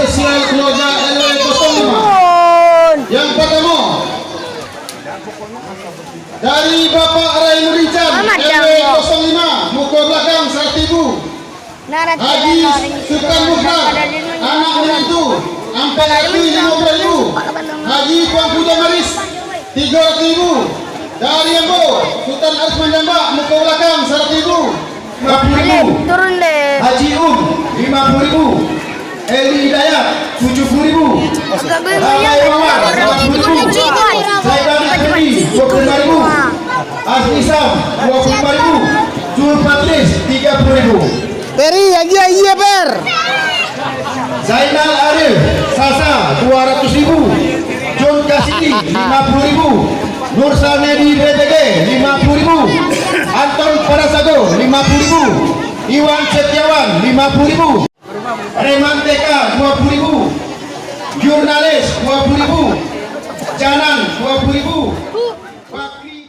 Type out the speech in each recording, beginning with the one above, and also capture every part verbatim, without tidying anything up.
Spesial keluarga R W kosong lima. Yang pertama, dari Bapak Raimuddin Chan, Mama R W kosong lima, muka belakang, saratus ribu. Haji Sultan Mukhtar, anak menantu, ampek ratus limo puluah ribu. Haji Tuanku Jamaris, tigo ratus ribu. Dari ambo, Sultan Aris Manjambak, muka belakang, saratus ribu. Lima puluh ribu. Turun deh. Haji Um, lima puluh ribu. Eli Hidayat, tujuh puluh ribu. Ramai Mawar, lima puluh ribu. Zaidan Effendi, dua puluh lima ribu. Azmi Sam, dua puluh lima ribu. Jul Patris, tiga puluh ribu. Peri, agiah, agiah, Per. Zainal Arif, Sasa, dua ratus ribu. John Kasidi, lima puluh ribu. Nur Sanedi, B P G, lima puluh ribu. Anton Parasago, lima puluh ribu. Iwan Setiawan, lima puluh ribu. Reman T K, dua puluh ribu. Jurnalis, dua puluh ribu. Janan, dua puluh ribu. Bakri.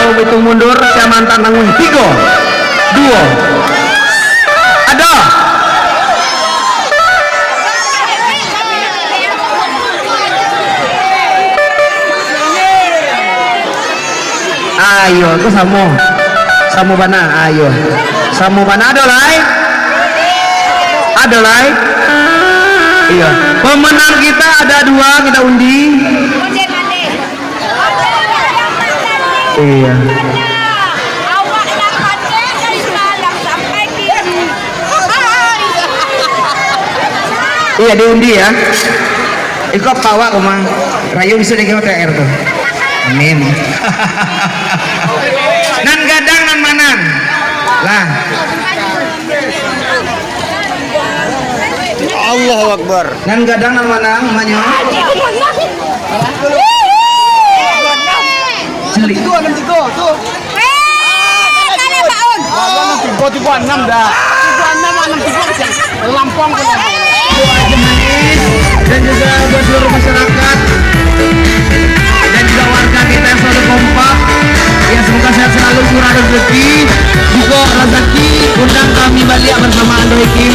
Ambo hitung mundur, Kalimantan tangguh. Tigo, duo, ado. Ayo, tu samo. Samo bana, ayo. Samo bana, ado lai? Ado lai? Iyo. Pemenang kita ada dua, kita undi. Iyo. Iyo, diundi ya. Iko pawak rumah. Rayu bisa dikira T R tu. Amin. Nan gadang nan manan? Lah. Allahu Akbar. Nan gadang nan manan, manyo? Cilik. Itu anam tigo, tu. Eh, kalah Pak Un. Anam tigo, tigo anam dah. Tigo anam, anam tigo, lampang tu. Dan juga buat seluruh masyarakat dan juga warga kita yang selalu kompak, ya, semoga sehat selalu, murah rezeki, juga rezeki, undang kami baliak bersama Ando Hakim.